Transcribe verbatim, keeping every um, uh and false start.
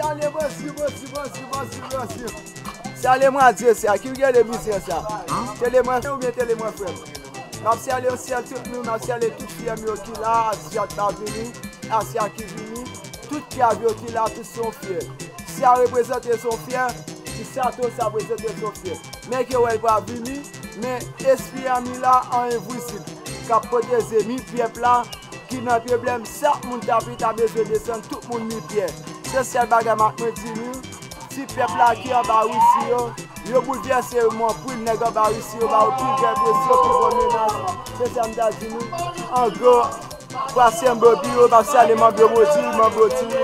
Salye Brazil, Brazil, Brazil, Brazil, Brazil. Salye mwen Adye sa, ki rele mizè sa? Tele mwen oubyen tele mwen frè m? M ap salye syèl tout moun, m ap salye tout frè m yo ki la, Asyat pa vini, Asya ki vini, tout kyav yo ki la, tout se yon fyè. Sa reprezante se yon fyè, ti Sato sa reprezante se yon fyè. Men ke wè l pa vini, men espri a mi la an envizib k ap pwoteje mi pèp la ki nan pwoblèm, chak moun ta pi ta bezwen desann, tout moun mi pyè. Se sèl bagay m ap mwen di nou, ti pèp la ki anba Risi yo, yo boulvèse yo, mwen pil nèg anba Risi yo ba yo pi bèl presyon, pi bon menas. Se sa m ta di nou. An gwo, pase m bò biro, m ap salye manbyo modi, manbyo di wi.